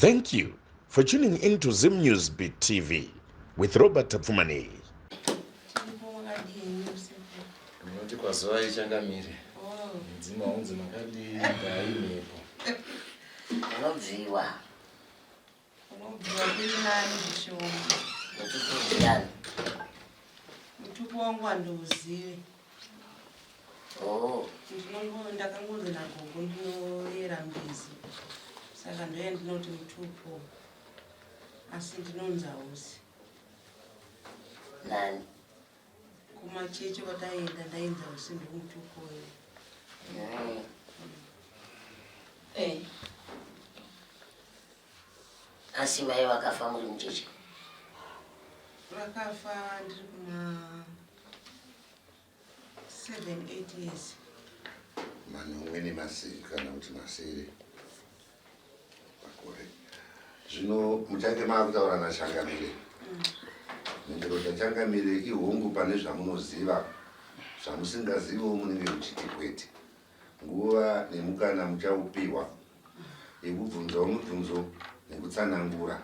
Thank you for tuning in to Zim News Beat TV with Robert Tapfumaneyi. Munoti kwazuvai changamire. Oh. Mudzimu haunzi makadii dai mhepo. Unobviwa. Unobviwa kuri nani zvishoma. Mutupo ndiani? Mutupo wangu handiuzive. Oh. Ndinongo ndakangonzi nagogo ndinoyera mbizi. Saka ndoya ndinoti mutupo. Asi ndinonzi hausi. Nani? Kumachechi kwataienda ndainzi hausi ndomutupo uyu. Eh. Asi mai vakafa muri mucheche? Vakafa ndiri kuma 7 8 years. Manomwe nemasere kana kuti masere makore. Zvino muchange maakutaura naChangamire. Mhinduro dzaChangamire ihongu pane zvamunoziva, zvamusingaziviwo munenge muchiti kwete. Nguva nemukana muchaupihwa yekubvunzawo mibvunzo nekutsanangura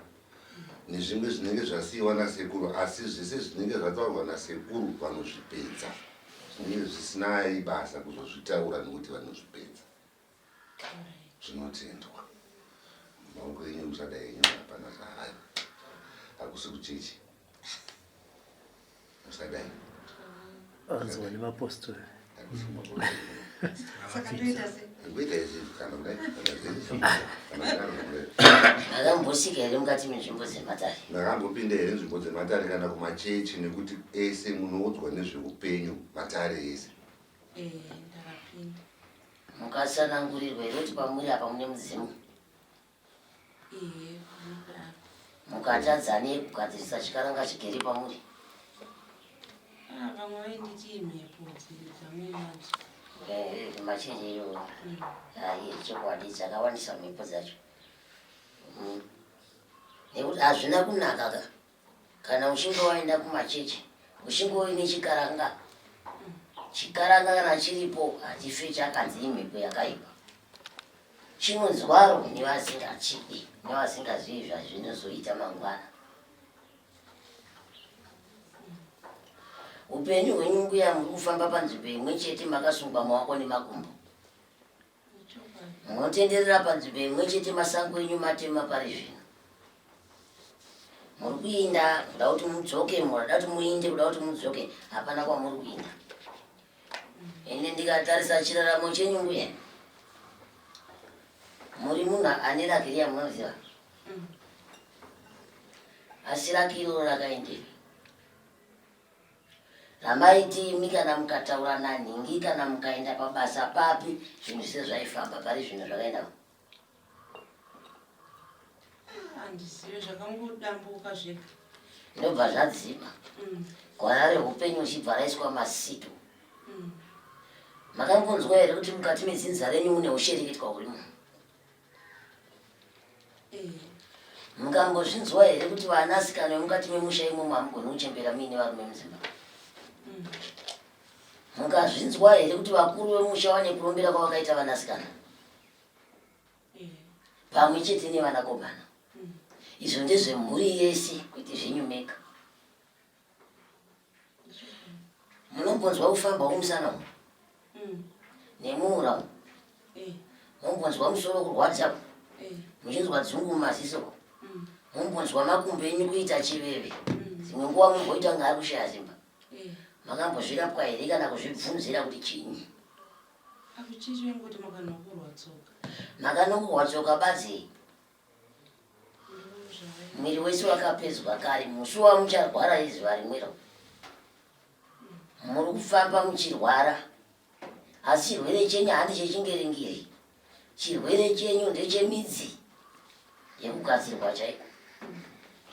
nezvimwe zvinenge zvasiiwa nasekuru asi zvese zvinenge zvataurwa nasekuru vanozvipedza zvinenge zvisinai basa kuzozvitaura nekuti vanozvipedza zvinotendwa maoko enyu musada enyu hapana zvahayo hakusi kuchechi musadai anzwa nemapostori Makambosvika here mukati menzvimbo dzematare? Makambopinda here nzvimbo dzematare kana kumachechi nekuti ese munoudzwa nezveupenyu matare ese? Eh, ndakapinda. Mukatsanangurirwa here kuti pamuri apa mune mudzimu? Mukatadza nei kugadzirisa chikaranga chigere pamuri? Ah, vamwe vainditi imhepo dzamuinadzo. Eh, macheche iyoyo hai chokwadi dzakawandisa mhepo dzacho Nekuti hazvina kunaka ka kana uchinge waenda kumachechi uchinge uine chikaranga chikaranga kana chiripo hachife chakanzi imhepo yakaipa Chinonzwaro nevasingachidi nevasingazivi zvazvinozoita mangwana. Upenyu hwenyu mbuya muri kufamba panzvimbo imwe chete makasungwa maoko nemakumbo. Munotenderera panzvimbo imwe chete masango enyu matema pari zvino. Muri kuinda kuda kuti mudzoke, murada kuti muinde kuda kuti mudzoke, hapana kwamuri kuinda. Ende ndikatarisa chiraramo chenyu mbuya, muri munhu ane raki riya munoziva, asi raki iroro rakaendepi? Ramaiti imi kana mukataura nanhingi kana mukaenda pabasa papi zvinhu zvese zvaifamba, pari zvino zvakaenda Handizive zvakangodambuka zvega. Ndobva zvadzima. Gwara rehupenyu uchibva raiswa masito. Makambonzwa here kuti mukati medzinza renyu mune ushereketwa hurimo? Eh. Mukambozvinzwa here kuti vanasikana vemukati memusha imomo hamugoni kuchembera muine varume mudzimba? Mukazvinzwa here kuti vakuru vemusha vane kurombera kwavakaita vanasikana? pamwe chete nevanakomana izvo ndezvemhuri yese kwete zvenyu mega munombonzwa kufamba umusana umu nemuura umu mumbonzwa musoro kurwadza muchinzwa dzungu mumaziso mumbonzwa makumbo enyu kuita chiveve dzimwe nguva mumboita kunge ari kushaya simba makambozvirapwa here kana kuzvibvunzira kuti chinyi Akuchichi vengoti makanokorwa tsoka. Makanokorwa tsoka badzi. Mwiri wese wakapedzwa kare musi wamucharwara izuva rimwero. Muri kufamba muchirwara. Asi chirwere chenyu handi chechingeringiri. Chirwere chenyu ndechemidzi yekugadzirwa chaiko.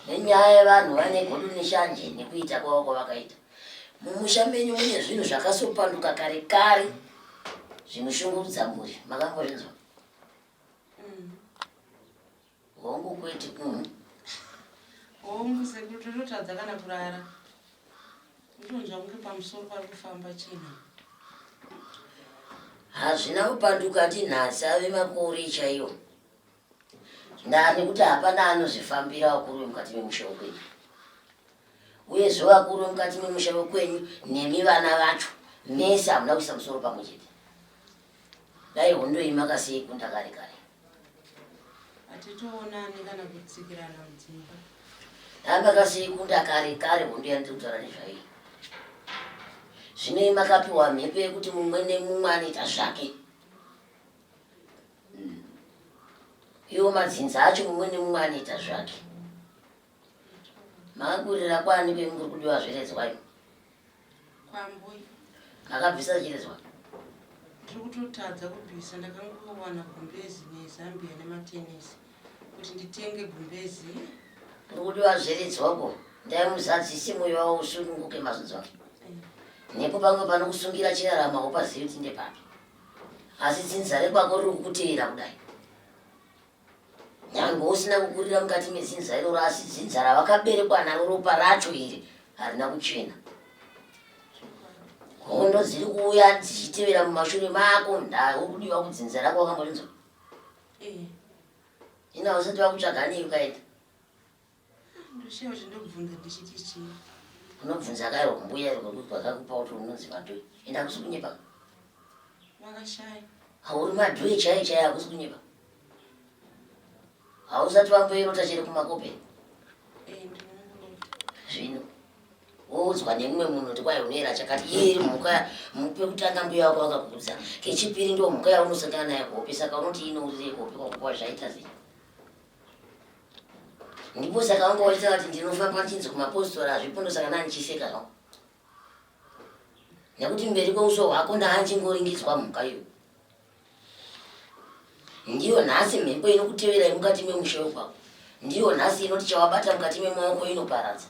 Nenyaya yevanhu vane godo neshanje nekuita kwavo kwavakaita. Mumusha menyu mune zvinhu zvakasopanduka kare kare zvinoshungurudza mhuri. Makambozvinzwa? Hongu kwete. Hongu sekuru tototadza kana kurara. Ndonzwa kunge pamusoro pari kufamba chinhu. Hazvina kupanduka ndinhasi ave makore chaiwo. Ndaa nekuti hapana anozvifambira vakuru vemukati memusha wekwenyu. Uyezve vakuru vemukati memusha wekwenyu nemi vana vacho mese hamuna kuisa musoro pamwe chete. Dai hondo iyi makasiikunda kare kare. Hatitoonani kana kutsikirana mudzimba. Dai makasiikunda kare kare hondo yandiri kutaura nezvayo. Zvino makapiwa mhepo yekuti mumwe nemumwe anoita zvake. Iwo madzinza acho mumwe nemumwe anoita zvake. Makakurira kwani kwemuri kudiwa zveredzwa imi? Kwambuya. Makabvisa chiredzwa? Ndiri kutotadza kubvisa ndakangowana gumbezi nezambia nematenisi kuti nditenge gumbezi. Kuri kudiwa zveredzwa uko ndaimuzadzisi moyo wavo usununguke mazunzwa. Nepo pamwe panokusungira chirarama upazivi kuti ndepapi. Asi dzinza rekwako riri kukuteera kudai. Nyangwe usina kukurira mukati medzinza iroro asi dzinza ravakaberekwa naro ropa racho iri harina kuchena. Hondo dziri kuuya dzichitevera mumashure mako ndau kudiwa kudzinza rako wakambozvinzwa? Eh. Ina usati wakutsvaga nei ukaenda? Ndoshiya kuti ndobvunza ndichiti chii. Unobvunza kairo mbuya vakakupa kuti unonzi madhoyi. Enda hakusi kunyepa. Vakashaya. Hauri madhoyi chaiyo chaiyo hakusi kunyepa. Hausati wamboirota chero kumakope. Eh, ndinongorota. Zvino woudzwa nemumwe munhu kuti kwai unoera chakati iye iri mhuka pekutanga mbuya wako vakakuudza kechipiri ndo mhuka yaunosangana nayo kuhope saka unoti inourirei kuhope kwako kwa zvaita sei ndipo saka wanga waita kuti ndinofamba ndichinzi kumapostori hazvipo ndosaka ndanichiseka zvangu nekuti mberi kweuso hwako ndaanjingoringidzwa mhuka iyo ndiyo nhasi mhepo inokutevera mukati memusha wekwako ndiyo nhasi inoti chawabata mukati memaoko inoparadza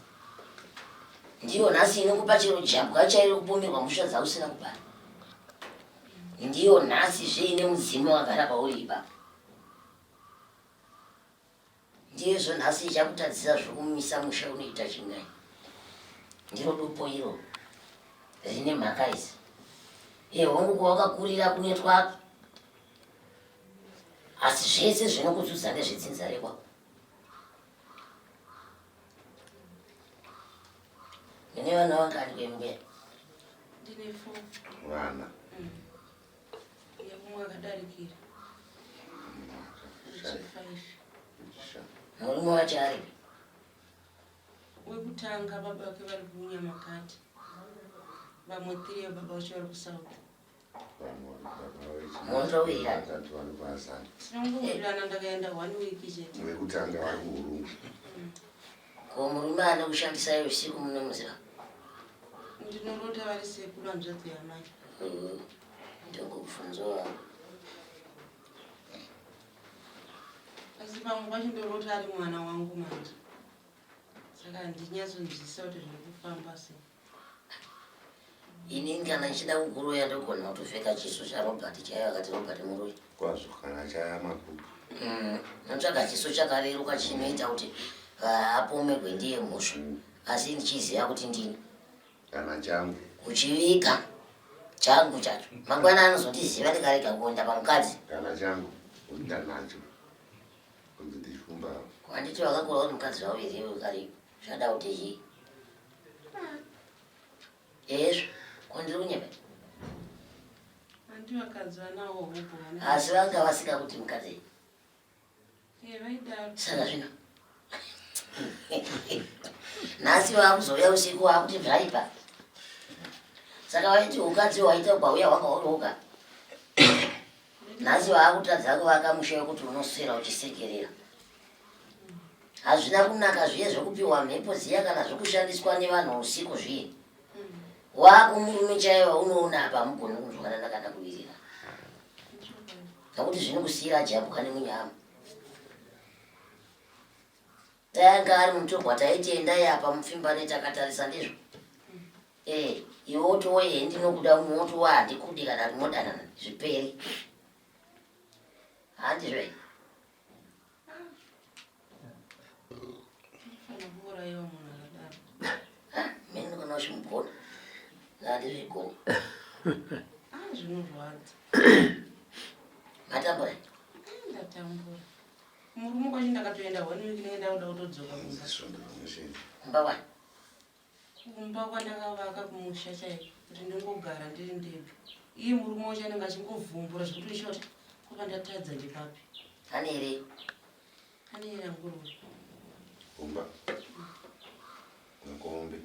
ndiyo nhasi inokupa chero jambwa chairo kupomerwa mhosva dzausina kupara ndiyo nhasi zve ine mudzimu wakagara pauri ipapo Ndizvo nhasi ichakutadzisa zvokumisa musha unoita chingai. Ndiro dupo iro rine mhaka idzi. Ehongu kwawakakurira kunoitwa asi zvese zvinokudzudza ndezvedzinza rekwako. Ndine vana vangani kwembuya? Ndine four. Vana. Yekumwe akadarikira. Murume wacho aripi? Wekutanga baba vake vari kunyamakati. Vamwe three baba vacho vari kusouth. Mondowirirana. Tinongowirirana ndakaenda one week chete. Wekutanga vari kuhurungwe. Ko murume anokushandisai usiku munomuziva? Ndinorota vari sekuru hanzvadzi yamai. Ndokubvunzwa. Asi pamwe pacho ndorota ari mwana wangu manje. Saka handinyatsonzwisisa kuti zviri kufamba sei. Ini kana ndichida kukuroya ndogona kutopfeka chiso chaRobert chaiyo akati Robert muroyi. Kwazvo kana chaya makupu. Notsvaga chiso chakareruka chinoita kuti apomegwe ndiye mhosva asi ndichiziva kuti ndini. Kana changu. Kuchivika changu chacho. Mangwana anozondiziva ndikarega kuenda pamukadzi. Kana changu ndanacho. Kunzi ndifumba. Handiti wakakura uri mukadzi wavo here iwe kari zvada kuti chii? Ezvo, ko ndiri kunyepa? Handi vakadzi vanawo hobho vane. Asi vanga vasika kuti mukadzi. Eh, vaidaro. Saka zvino. Nhasi vakuzouya usiku vakuti zvaipa. Saka vaiti ukadzi waita kwauya wanga uri woga. Nhasi vaakutadza kuvaka musha wekuti unoswera uchisekerera. Hazvina kunaka zviye zvekupiwa mhepo ziya kana zvekushandiswa nevanhu usiku zviye. Wako murume chaiye waunoona apa hamugoni kunzwanana kana kuwirirana. Nokuti zvinokusiyira jambwa nemunyama. Dai anga ari mutorwa taiti endai apa mupfimbane takatarisa ndizvo. Eh, iwe wotowo ehe ndinokuda umwe wotowo handikudi kana kuti modanana zviperi. Handizvo here? Anofanira kuurayiwa munhu akadaro. Mene kana uchimugona. Handizvigoni. Ah, zvinorwadza. Matambura. Ndatambura. Murume Kumurume kwacho ndakatoenda one week ndenge ndakuda kutodzoka kumba. Svondo rimwe chete. Kumba kwani? Kumba kwandakavaka kumusha chaiko kuti ndingogara ndiri ndega. Iye murume wacho anenge achingovhumbura zvekuti uchiona kuti ko pandatadza ndepapi. Ane here? Ane here nguruve? Kumba. Makombe.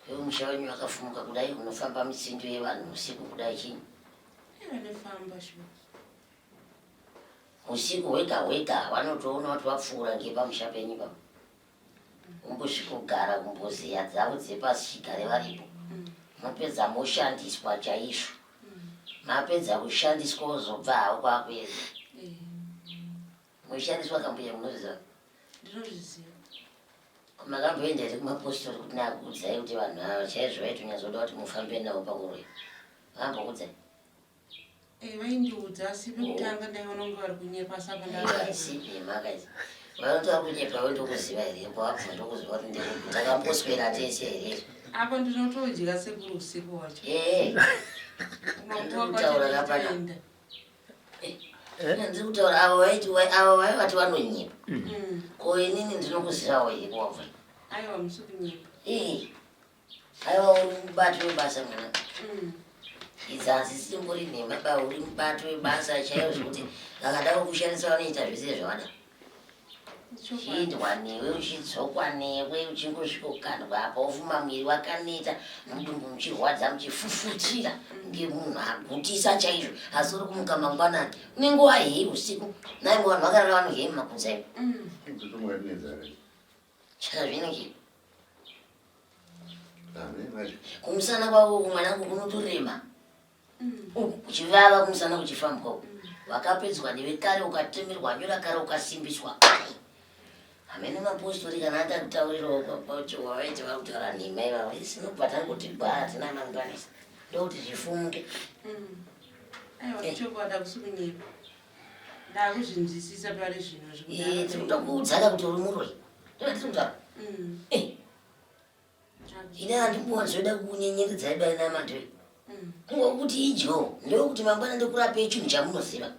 Iwe musha wenyu wakafumuka kudai unofamba mitsindo yevanhu usiku kudai chii? Iye vanofamba shuwa. Usiku hwega hwega vanotoona kuti vapfuura ngepamusha penyu ipapo. Kumbosvikogara kumbozeya dzavo dzepasi chigare varipo. Mopedza moshandiswa chaizvo. Mapedza kushandiswa wozobva havo kwakuenda. Moshandiswa kambuya munozviziva? Ndinozviziva. Makamboenda here kumapostori kuti nakuudzai kuti vanhu ava chaizvo vaitonyatsoda kuti mufambe navo pakuroya? Vakambokuudzai? Eh, vaindiudza asi pekutanga ndaiona kunge vari kunyepa asi apa ndaaisipi mhaka idzi vanoti vari kunyepa we ndokuziva here mbowabva ndokuziva kuti ndakamboswera tese here? Apa ndinotodya sekuru usiku wacho. Ee. Kumakuva Ndikutaura kwacho kapana. ndinotoenda. Ndiri kutaura avo vaiti avo vaivati vanonyepa. Ko inini ndinokuzivawo here kuwabva? Aiwa, musi kunyepa. Ee, aiwa, uri mubati webasa mwana. Idzi hadzisimbori nhema ba, uri mubati webasa chaivo zvekuti vakada kukushandisa vanoita zvese zvavada. Chokwadi. Chiindwa newe, uchidzokwa newe, uchingosvikokandwa apa, wofuma mwiri wakaneta, mudumbu muchirwadza, muchifufutira ngemunhu agutisa chaizvo, asi uri kumuka mangwanani unenge wahei usiku. Naimwe vanhu vakarara vanohei mumakunza ivo. Kutomuka tine nzara. Chaka zvinenge Ame mari. Kumusana kwako uku mwanangu kunotorema uku kuchivava, kumusana kuchifambwa uku. Wakapedzwa newe kare, ukatemerwa nyora kare, ukasimbiswa kare. Hamene mapostori kana atakutaurirawo kwacho wavaiti vari kutaura nhema ivavo, isinobva tangoti gwara tina mangwanisa ndokuti zvifumuke. Aiwa, chokwadi, hakusi kunyepa, ndakuzvinzwisisa pari zvino. Tiri kutokuudzaka kuti uri muroyi, ndovatiri kutaura. Ine handimbowanzoda kunyenyeredzai bai namandoi, kungokuti idyo ndokuti mangwana ndikurapei chinhu chamunoziva.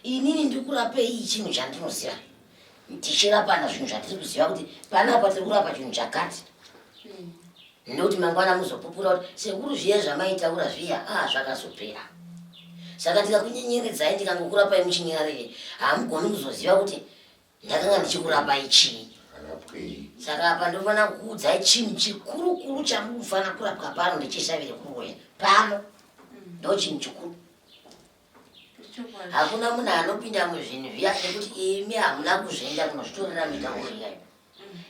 Inini ndikurapei chinhu chandinoziva, tichirapana zvinhu zvatiri kuziva kuti panapa tiri kurapa chinhu chakati, ndokuti mangwana muzopupura kuti sekuru zviya zvamaitaura zviya a zvakazopera. Saka ndikakunyenyeredzai, ndikangokurapai muchinyararire, hamugoni kuzoziva kuti ndakanga ndichikurapai chii. Arapwei. Saka apa ndofana kukuudzai chinhu chikurukuru chamukufana kurapwa pano ndechesavire kuroya pano, ndo chinhu chikuru. Chokwadi. Hakuna munhu anopinda muzvinhu zviya nekuti imi hamuna kuzvienda kunozvitorera mitauro iyayo.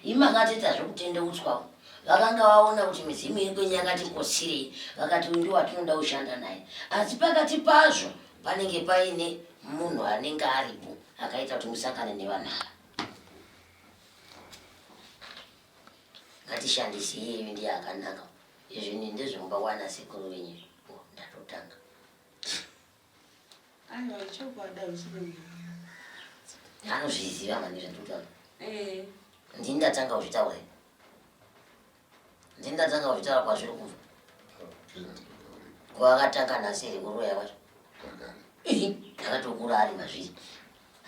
Imi makatoita zvekutendeutswawo, vakanga vaona kuti midzimu iri kwenyu yakati kotsirei, vakati uyu ndiwo watinoda kushanda naye. Asi pakati pazvo panenge paine munhu anenge aripo akaita kuti musangane nevanhu ava. Ngatishandise iyeyu, ndiye akanaka. Izvi ndezvemumba wana sekuru venyu. Oh, ndatotanga. Aiwa, chokwadi, hakusi kunyepa. Anozviziva mani zvandikutaura. Ndini ndatanga kuzvitaura, ndini ndatanga kuzvitaura. Kwazviri kubva kwakatanga nhasi here kuroya kwacho? Ihi, akatokura ari mazviri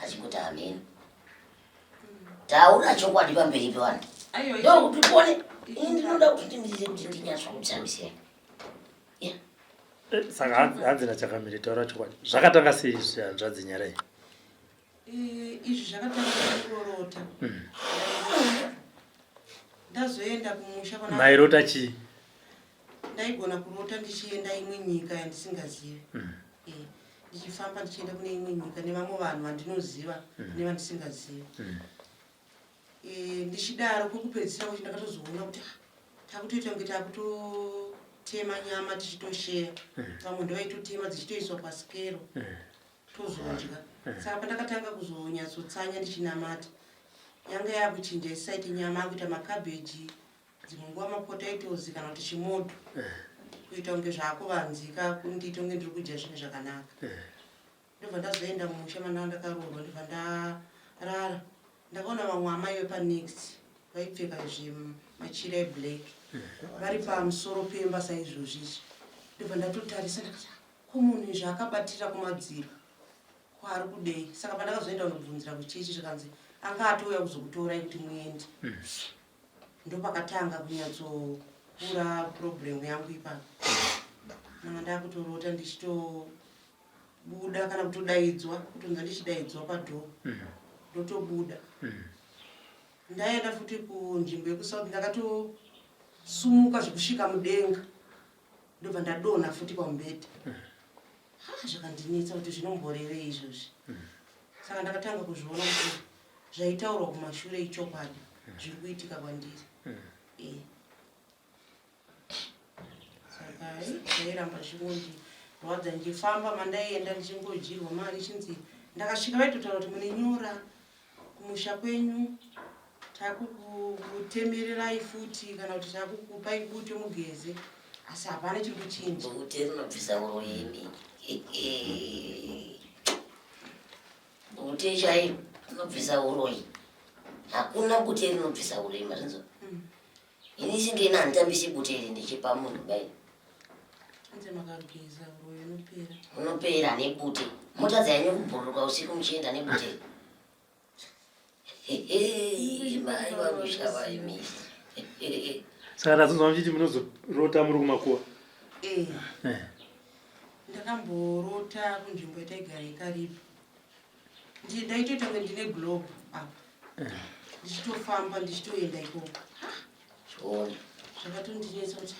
achingoti hameno. Taura chokwadi pamberi pevanhu. Aiwa. Ndokuti pone ini ndinoda kuti ndimirire kuti ndinyatsokutsamwisira. Saka hanzi nachakamire, taura chokwadi, zvakatanga sei izvi, hanzvadzi Nyarai? Izvi zvakatanga kurorota. Ndazoenda kumusha kwana. Mairota chii? Ndaigona kurota ndichienda imwe nyika yandisingazivi. Ndichifamba ndichienda kune imwe nyika nevamwe vanhu vandinoziva nevandisingazivi. Ndichidaro kwekupedzisira kwacho ndakatozoona kuti ah, takutoita kunge takutotema nyama tichitosheya. Vamwe ndovaitotema dzichitoiswa pasikero tozodya. Saka pandakatanga kuzonyatsotsanya ndichinamata, yanga yakuchinja, isisaiti nyama, akuita makabheji, dzimwe nguva mapotatoes kana kuti chimodho, kuita kunge zvakuvanzika kundiita kunge ndiri kudya zvinhu zvakanaka. Ndobva ndazoenda mumusha mandanga ndakaroorwa, ndobva ndarara. Ndakaona vamwe amai vepanext vaipfeka zvemachira eblack vari pamusoro pemba saizvozvi izvi. Ndobva ndatotarisa ndakati, "Ah, ko munhu izvi akabatira kumadziro?" Ko ari kudei? Saka pandakazoenda kunobvunzira kuchechi zvikanzi anga atouya kuzokutorai kuti muende. Ndopakatanga kunyatsokura problem yangu ipapo. Ndanga ndakutorota ndichitobuda kana kutodaidzwa, kutonza ndichidaidzwa padoor. Ndotobuda. Ndaenda futi kunzvimbo yekuSouth ndakatosumuka zvekusvika mudenga. Ndobva ndadonha futi pamubhedha. Ha, zvakandinetsa kuti zvinomborevei izvozvi. Saka ndakatanga kuzviona kuti zvaitaurwa kumashure ichokwadi zviri kuitika kwandiri. Eh. Saka zvairamba zvichingondirwadza ndichifamba mandaienda ndichingodyirwa mari chinzi ndakasvika vaitotaura kuti mune nyora kumusha kwenyu takukutemererai futi kana kuti takukupai bute mugeze asi hapana chiri kuchinja. Bute rinobvisa uroyi imi. Bute chairo rinobvisa uroyi. Hakuna bute rinobvisa uroyi mazvinzwa. Ini singe ini handitambisi bute iri ndichipa munhu bai. Hanzi makageza uroyi unopera. Unopera nebute. Motadza henyu kubhururuka usiku muchienda nebute. Mai vangu vaimi. Saka ndazonzwa muchiti munozorota muri kumakuva. Eh. eh. Ndakamborota kunzvimbo yataigara yeKariba. Ndaitoita kunge ndine globe apa. Eh. Ndichitofamba ndichitoenda ikoko. Chiona. Zvakatondinetsa kuti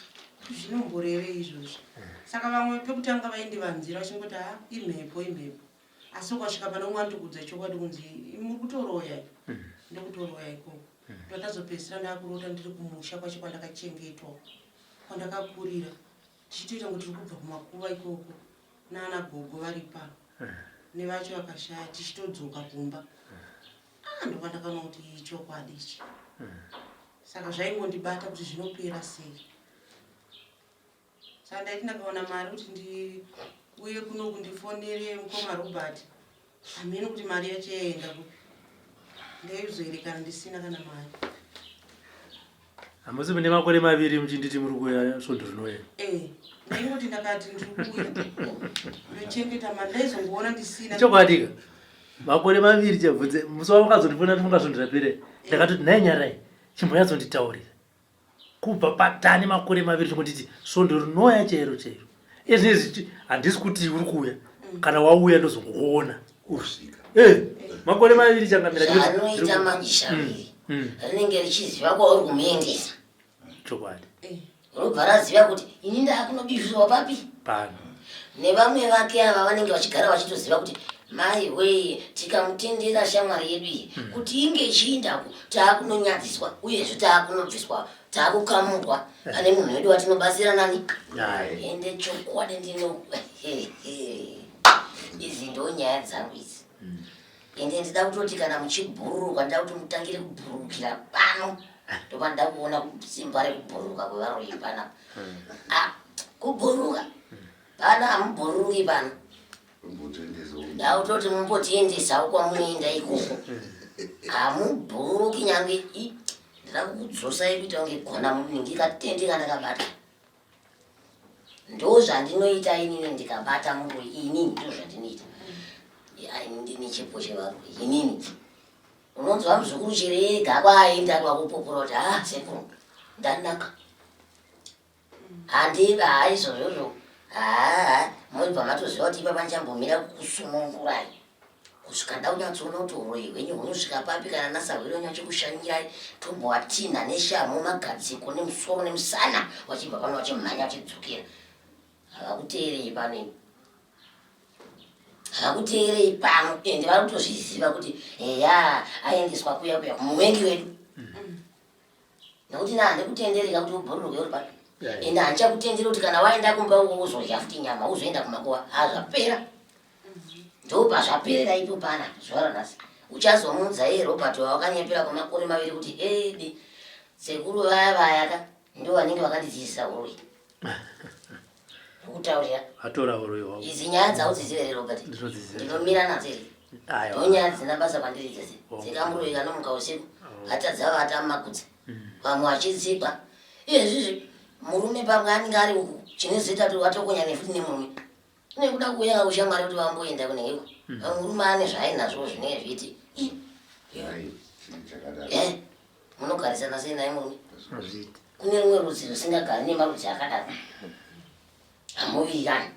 zvinomborevei izvozvi. Saka vamwe pekutanga vaindivanzira vachingoti ha imhepo imhepo. Asi ukasvika pane umwe anotokuudza chokwadi kunzi muri kutoroya ndokutoroya ikoko. Ndakazopedzisira ndakurota ndiri kumusha kwacho kwandakachengetwa kwandakakurira tichitoita kunge tiri kubva kumakuva ikoko nana gogo vari pano nevacho vakashaya tichitodzoka kumba. Ah, ndopandakaona kuti ichokwadi ichi. Saka zvaingondibata kuti zvinopera sei. Saka ndaiti ndakawana mari kuti ndiuye kuno kundifonere mukoma Robert. Hameno kuti mari yacho yaenda kupi. Ndaizoerekana ndisina kana mari. Hamusi mune makore maviri muchinditi muri kuuya svondo rinouya? Eh, ndaingoti ndakati ndiri kuuya. Ndochengeta mari ndaizongoona ndisina. Chokwadi ka. Makore maviri chabvunze musi wawakazondifona ndifunga svondo rapera. Ndakatoti nhai Nyarai chimbonyatsonditaurira. Kubva patane makore maviri chingonditi svondo rinouya chairo chairo. Ezvinezvi handisi kuti uri kuuya. Kana wauya ndozongokuona. Kusvika. Eh, makore maviri changamira. Zvanoita manje shaviri. Rinenge richiziva kwauri kumuendesa. Chokwadi. Robva raziva kuti ini ndakunobiswa papi? Pano. Nevamwe vake ava vanenge vachigara vachitoziva kuti mai wee tikamutendera shamwari yedu iyi kuti inge ichiindako taakunonyadziswa uyezve taakunobviswa taakukamurwa pane munhu wedu watinobatsira nani ende chokwadi ndino idzi ndo nyaya dzangu idzi ende ndida kutoti kana muchibhururuka ndida kuti mutangire kubhururukira pano ndopandida kuona simba rekubhururuka kwevaroyi panapa. Ah, kubhururuka pano hamubhururuki pano. Ndautoti mumbotiendesawo kwamunoenda ikoko. Hamubhururuki nyange ndida kukudzosai kuita kunge gona ndikatende kandakabata. Ndozvandinoita inini ndikabata muroyi inini ndozvandinoita. Ndine chipo chevaroyi inini. Unonzwa muzukuru chirega kwaaenda kwakupupura kuti ah sekuru ndanaka. Handiba haa izvozvozvo haa moibva matoziva kuti ipapa ndichambomira kukusunungurai kusvika ndakunyatsoona kuti uroyi hwenyu hunosvika papi kana nasahwira wenyu achikushanyirai tombovatinha neshamhu magadziko nemusoro nemusana wachibva pano wachimhanya wachidzokera. Havakuteerei pano imi. Havakuteerei pano ende vari kutozviziva kuti eya aendeswa kuya kuya kumuvengi wedu. Nekuti na handikutendereka kuti ubhururuke uri pano. Ende handichakutenderi kuti kana waenda kumba uko uzodya futi nyama uzoenda kumakuva. Ha zvapera. Ndopazvaperera ipo pana zuva ranhasi. Uchazomuudza iye Robert wawakanyepera kwemakore maviri kuti hedi sekuru vaya vaya ka ndo vanenge vakandidzidzisa uroyi. Ndokutaurira. Atora uroyi hwavo. Idzi nyaya dzaudzizive here Robert? Ndinodziziva. Ndinomira nadzo here? Aiwa. Ndo nyaya dzisina basa kwandiri dzese. Oh. Dzekamuroyi kanomuka usiku. Oh. Atadza vata mumagudza. Vamwe vachitsikwa. Iyezvizvi murume pamwe anenge ari uku chinozoita kuti watokonya nefuti nemurume. Kune kuda kuuya ushamwari kuti vamboenda kunenge murume ane zvaainazvo zvinenge zviiti eh, munogarisana sei naye murume? Kune rumwe rudzi rusingagari nemarudzi akadaro, hamuwirirani,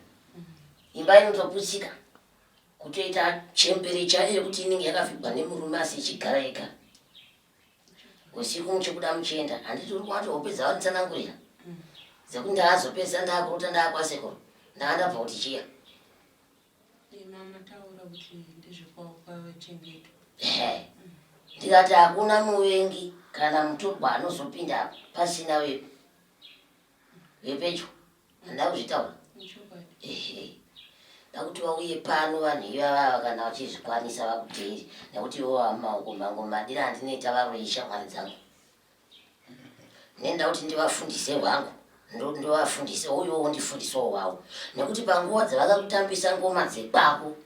imba inotoputsika kutoita chembere chaiyo yekuti inenge yakavigwa nemurume asi ichigara yega usiku muchibuda muchienda. Handiti uri kuona kuti hope dzavanditsanangurira dzekuti ndaazopedza ndaakurota ndaakwasekuru ndanga ndabva kuti chiya. Ndikati hakuna muvengi kana mutorwa anozopinda pasina vepedyo. Handina kuzvitaura. Ehe, ndakuti vauye pano vanhu ivavava kana vachizvikwanisa vakuteeri, nekuti ivo vamaoko mangu madira andinoita varoyi shamwari dzangu. Nenda kuti ndivafundise hwangu, ndovafundise uyo wondifundisawo wavo, nekuti panguva dzavakakutambisa ngoma dzekwako,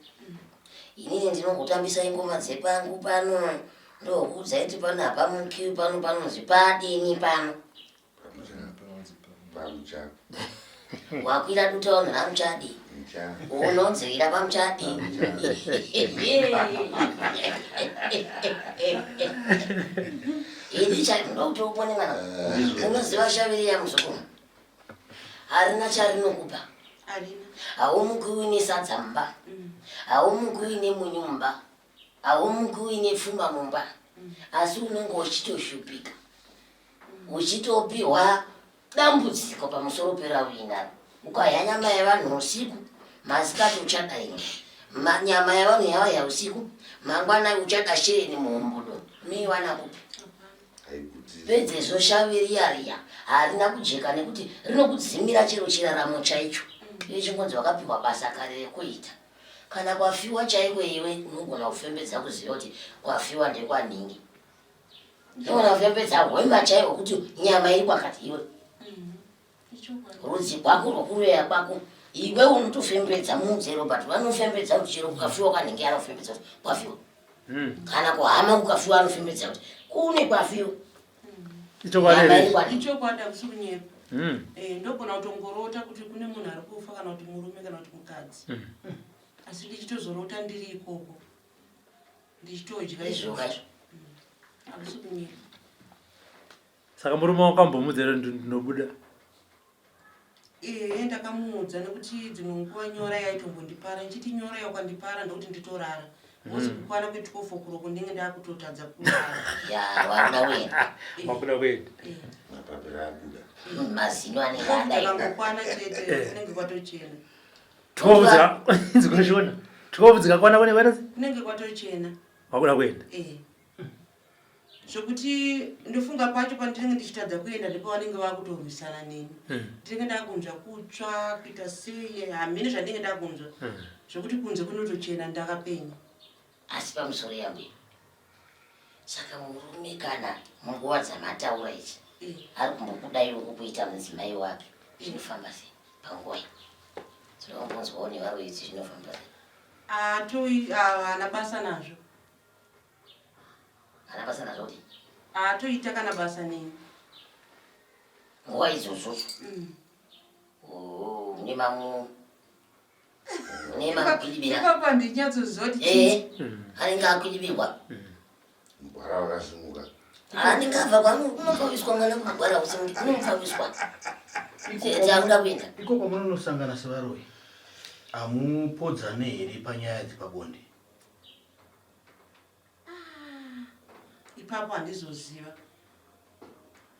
inini ndinongotambisa ingoma dzepangu pano. Ndokuudzai kuti pano hapamukiwi, pano panonzi padini pano. Wakwira duta vanhu ramuchadi, unodzivira pamuchadi. Ini chai ndokuti upone mwana. Unoziva shaviri yamuzukuru harina charinokupa, haumuki uine sadza mumba, haumuki uine munyu mumba, haumuki uine pfuma mumba, asi unenge uchitoshupika uchitopiwa dambudziko pamusoro perauinaro. Ukahya nyama yevanhu usiku, masikati uchada imwe nyama yevanhu yavahya usiku, mangwana uchada shereni muhombodo. Unoiwana kupi? Pedzezvo shavi riya riya harina kujeka nekuti rinokudzimira chero chiraramo chaicho. Iwe chingonzi wakapiwa basa kare rekuita. Kana kwafiwa chaiko iwe unogona kufembedza kuziva kuti kwafiwa ndekwanhingi. Unogona kufembedza hwema chaiwo kuti nyama iri kwakati iwe. Rudzi rwako rwokuroya kwako iwe unotofembedza muudze Robert vanofembedza kuti chero kukafiwa kwanhingi anofembedza kuti kwafiwa. Kana kuhama kukafiwa anofembedza kuti kune kwafiwa. Ichokwadi, hakusi kunyepa. Eh, ndogona kutongorota kuti kune munhu ari kufa, kana kuti murume kana kuti mukadzi, asi ndichitozorota ndiri ikoko ndichitodya. Izvo kaizvo. Hakusi kunyepa. Saka murume wakambomudza here ndinobuda? Ehe, ndakamuudza nekuti dzimwe nguva nyora yaitombondipara, ndichiti nyora yaukandipara ndokuti nditorara because kukwana kwe12 o'clock ndinge ndakutotadza kurara. Ya, wakuda kuenda. Wakuda kuenda. Mapapiro abuda. Mazino anenge adai. Takangokwana chete kunenge kwatochena. 12 dzikashona 12 dzikakwana kune kwena kunenge kwatochena. Wakuda kuenda. Eh, zvokuti ndofunga pacho pandinenge ndichitadza kuenda ndipo vanenge vakutorwisana neni. Ndinenge ndakunzwa kutsva kuita sei, hamene zvandinenge ndakunzwa, zvokuti kunze kunotochena ndakapenya. Asi pamusoro yangu, saka murume kana munguva dzamataura idzi ari kumbokudaiwo kukuita mudzimai wake, zvinofamba sei panguva iyi? Tinombonzwawo nevaroyi idzi, zvinofamba sei? Atoi haana basa nazvo. Haana basa nazvo kuti? Haatoita kana basa neni. Nguva idzodzo? Oh, nemamwe nemakwidibira. Ipapo handinyatsoziva kuti Eh, anenge akwidibirwa. Mugwara wakasimuka. Anenge abva kwamunopfawiswa mwana kumugwara usimuki kunopfawiswa chakuda kuenda. Iko kwamunonosangana sevaroyi, hamupodzane here panyaya dzepabonde? Ipapo handizoziva,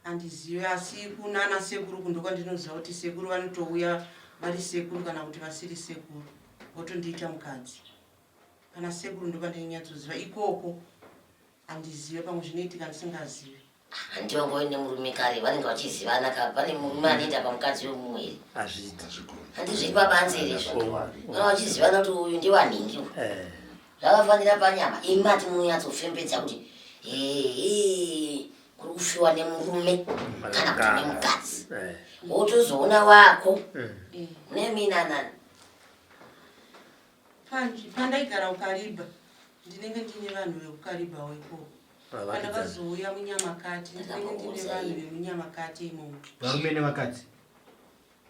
handizivi, asi kunana sekuru kundokwandinoziva kuti sekuru vanotouya vari sekuru kana kuti vasiri sekuru votondiita mukadzi. Pana sekuru ndopandinonyatsoziva, ikoko handizive, pamwe zvinoitika ndisingazivi. Hanti vangove nemurume kare vanenge vachizivana ka, pane murume anoenda pamukadzi wemumwe here? Hazviiti. Hanti zviri pabanze here izvo? Vana vachizivana kuti uyu ndiwanhingi uyu. Zvakafanira panyama imati munonyatsofembedza kuti ehe kuri kufiwa nemurume kana kuti nemukadzi, wotozoona wako neminanani. Panji pandaigara kuKaribha ndinenge ndine vanhu vekuKaribhawo ikoko. Pandakazouya muNyamakati ndinenge ndine vanhu vemuNyamakati imomo. Varume nevakadzi?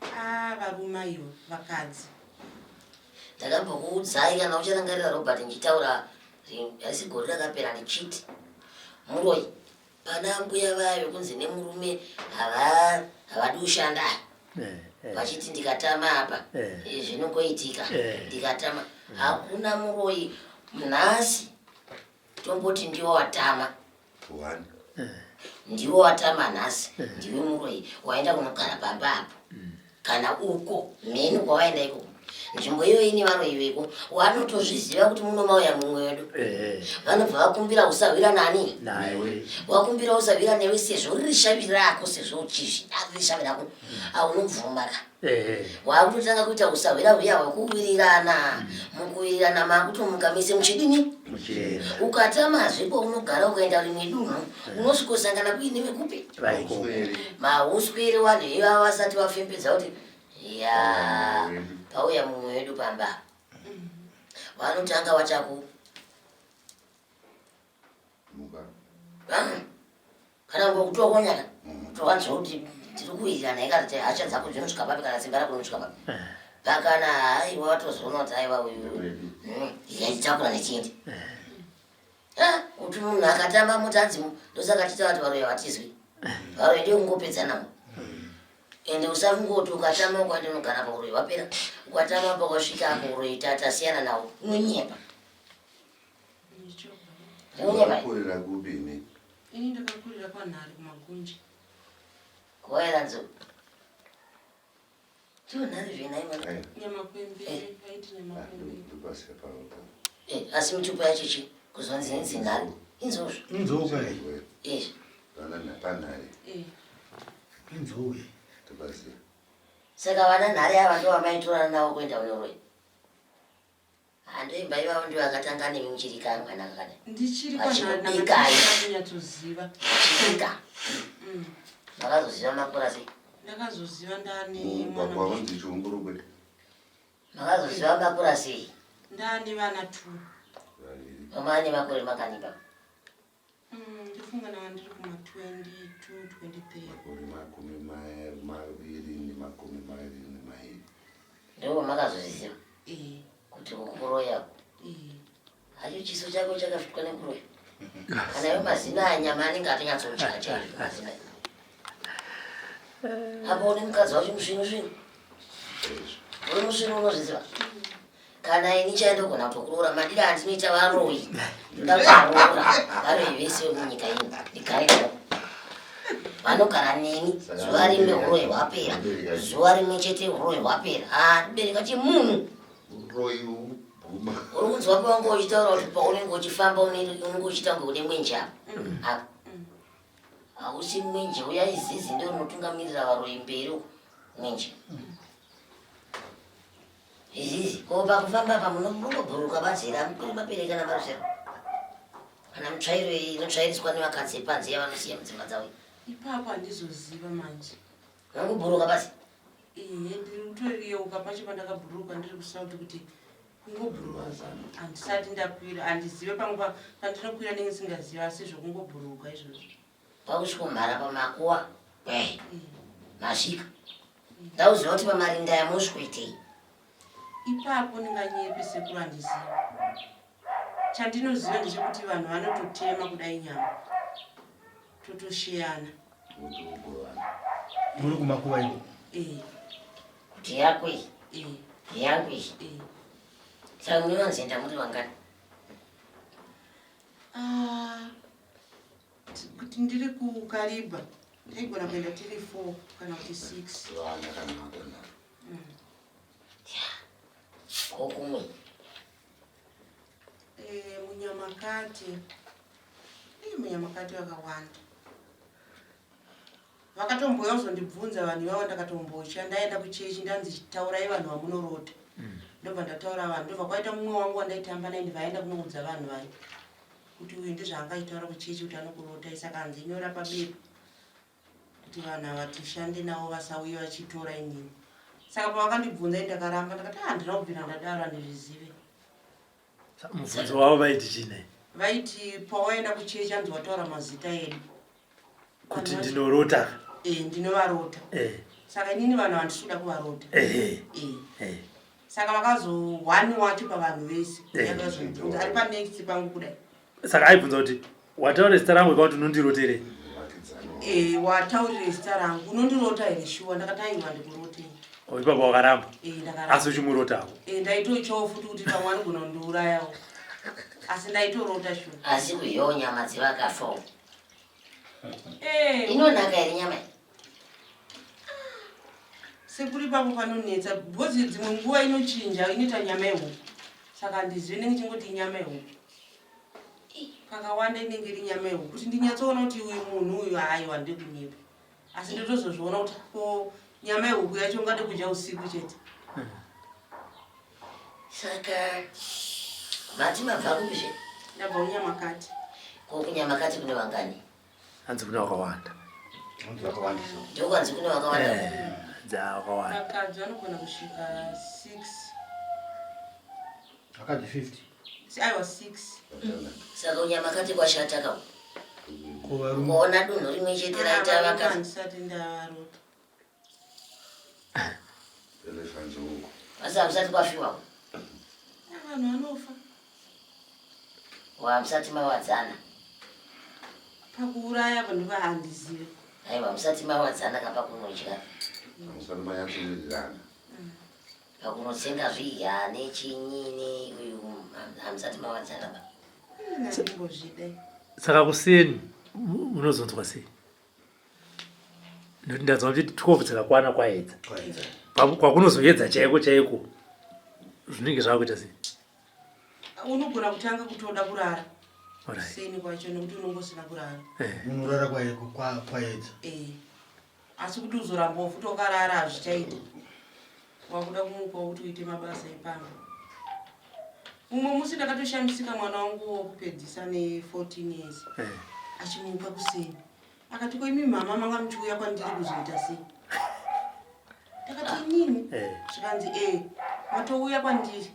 Ah, varume aiwa, vakadzi. Ndakambokuudzai kana ucharangarira Robert ndichitaura harisi gore rakapera ndichiti muroyi pana ambuya vaya vekunzi nemurume havadi kushanda Eh, eh. vachiti ndikatama apa Eh. zvinongoitika Eh. ndikatama hakuna muroyi nhasi tomboti ndiwo watama One. Ndiwe watama nhasi, ndiwe muroyi waenda kunogara pamba apo kana uko mheni kwawaenda ikoko nzvimbo iyoyi ine varoyi veko wanotozviziva kuti muno mauya mumwe wedu Eh, vanobva vakumbira usahwira nani naye wakumbira usahwira newe sezvo riri shavi rako sezvo uchizvida riri shavi rako aunobvuma ka Eh, wakutotanga kuita usahwira huya hwekuwirirana mukuwirirana makutomuka mese muchidini muchienda ukatamazve kwaunogara ukaenda rimwe dunhu unosvikosangana kuine vekupi vaiko Uswere. mauswere vanhu ivava vasati vafembedza kuti ya pauya mumwe wedu pamba vanotanga vachaku Muka. Ah, kana ngokutokonyana towanzwa kuti tiri kuwirirana ikati hasha dzako dzinosvika papi kana simba rako rinosvika papi pakana haiwa watozoona kuti aiwa uyu yaitakura nechindi Ah, kuti munhu akatamba mutanzi ndosaka tiita vati varoyi havatizwi varoyi ndiyo kungopedzanamo ende usafunga kuti ukatama ukaenda unogara pauroyi wapera ukatama pakasvika apo uroyi tasiyana nawo unonyepa unonyepa Wakakurira kupi imi? Ini ndakakurira kwanhari kumagunje. Kuwaira nzou. Ndiyo nhari zvenai mwana. Aiwa. Nyamakwembe, Eh. vaiti Ah, nyamakwembe. ndopasiya pano. Eh, asi mitupo yacho chi kuzonzi inzi nhari. Inzou zvo. Inzou ka iyi. Eh. Vana panhari Eh. Inzou iyi. topaziya. Saka vana nhari ava ndo vamaitorana navo kuenda kunoroya. Handoimba ivavo ndivo vakatanga nemi muchiri kamwana kakadai. Ndichiri Vachikubikai. kwanhari kunyatsoziva. Vachibika. Makazoziva makura sei? Ndakazoziva ndane Mugwagwa mwana. unonzi Chiumburukwe. Makazoziva makura sei? Ndane vana 2. Vaviri. Mama ane makore makani baba? Ndofunga ndanga ndiri kuma 22, 23. Makore 22. Ndipo makazozviziva Eh. kuti kukuroya uku. Eh. Hacho chiso chako chakafitwa nekuroya. Kana iwe mazino aya nyama anenge atonyatsodya chaizvo mazino aya. Apo une mukadzi wacho musvinu svinu. Uri musvinu unozviziva. Kana ini chaiye ndogona kutokuroora madiro andinoita varoyi. Ndoda kuvaroora varoyi vese vemunyika ino ndigare navo. Vanogara neni zuva rimwe huroyi hwapera. Zuva rimwe chete huroyi hwapera. Ah, bereka chimunhu. Uroyi uguma. Uri kunzwa pawange uchitaura kuti paunenge uchifamba unenge uchiita kunge une mwenje apa. Apa. Hausi mwenje uya izizi ndio unotungamirira varoyi mberi uko mwenje. Izizi ko pakufamba apa munongobhuruka badzira mukuri mapereka namarusero. Kana mutsvairo iyi inotsvairiswa nevakadzi panze yavanosiya mudzimba dzavo. Ipapo handizoziva manje. Unongobhuruka basi. Ehe, ndiri kutoyeuka pacho pandakabhuruka ndiri kuSouth kuti kungobhuruka handisati ndakwira handizive pamwe pandinokwira ndinge ndisingazive asi zvekungobhuruka izvozvo. Pakusvikomhara pamakuwa eh, masvika. Ndauziva kuti pamarinda aya mosvikoitei. Ipapo ndinganyepe sekuru handizive. Chandinoziva ndechekuti vanhu vanototema kudai nyama totosheyana. Muri kumakuva iko? Eh. Kuti yako iyi. Eh. Yangu iyi. Eh. Saka munowanzoenda muri vangani? Ah, kuti ndiri kuKariba taigona kuenda tiri 4 kana kuti 6. Vana kana makona. Ko kumwe? Eh, munyamakati. Eh, munyamakati vakawanda. Vakatombouya kuzondibvunza vanhu ivavo ndakatombotya ndaenda kuchechi ndanzi taurai vanhu vamunorota. Ndobva ndataura vanhu ndobva kwaita mumwe wangu wandaitamba naye ndibva aenda kunoudza vanhu vaye kuti uyu ndizvaanga achitaura kuchechi kuti anokurotai saka hanzi nyora pabepa kuti vanhu ava tishande navo vasauye vachitora inini. Saka pavakandibvunza ini ndakaramba ndakati ah handina kubvira ndadaro handizvizive. Mubvunzo wavo vaiti chii? Vaiti pawaenda kuchechi hanzi wataura mazita edu. Kuti ndinorota. Eh, ndinovarota. Eh. Saka inini vanhu handisi kuda kuvarota. Eh. Eh. Eh. Saka vakazo one wacho pavanhu vese. Yakazobvunza ari panext pangu kudai. Saka aibvunza kuti wataura zita rangu ikakuti unondiroterei? Eh, wataurire zita rangu unondirota here shuwa? Ndakati aiwa ndikurotei. Oh, ipapo wakaramba. Eh, ndakaramba. Asi uchimurotawo. Eh, ndaitoityawo futi kuti pamwe anogona kundiurayawo. Asi ndaitorota shuwa. Asi kudyawo nyama dzevakafa uku. Eh, Inonaka here nyama iyi? Sekuru ipapo panonetsa because dzimwe nguva inochinja inoita nyama yehuku. Saka handizivi inenge ichingoti inyama yehuku. Kakawanda inenge iri nyama yehuku kuti ndinyatsoona kuti uyu munhu uyu haiwa ndekunyepa. Asi ndotozozviona kuti ko nyama yehuku yacho ungade kudya usiku chete. Saka mati mabva kupi zve? Ndabva kunyamakati. Ko kunyamakati kune vangani? Hanzi kune vakawanda. Hanzi vakawandisa. Ndokwanzi kune vakawanda. Eh, dzakawanda. Vakadzi vanogona kusvika 6. Vakadzi 50. Aiwa 6. Saka kunyamakati kwashata ka. Ko varume. Kuona dunhu rimwe chete raita vakadzi. Handisati ndavarota. Elephant huku. Asi hamusati kwafiwa. Vanhu vanofa. Hamusati mawadzana. Pakuuraya vanhu vahandizive. Aiwa hamusati mawadzana kapa kunodya. Hamusati manyatsowirirana. Pakunotsenga zviya nechinyini uyu hamusati mawadzana ba. Ndingozvida. Saka kuseni munozonzwa sei? Nekuti ndanzwa kuti 12 dzakakwana kwaedza. Kwakunozoedza chaiko chaiko zvinenge zvakuita sei? Unogona kutanga kutoda kurara. Kuseni kwacho nekuti unonge usina kurara. Unorara kwaedza. Asi kuti uzoramba futi wakarara hazvichaita. Wakuda kumuka kuti uite mabasa epamba. Mumwe musi ndakatoshamisika mwana wangu wokupedzisa ne 14 years. Achimuka kuseni. Akati ko imi mama manga muchiuya kwandiri kuzoita sei? Ndakati inini? Zvikanzi matouya kwandiri.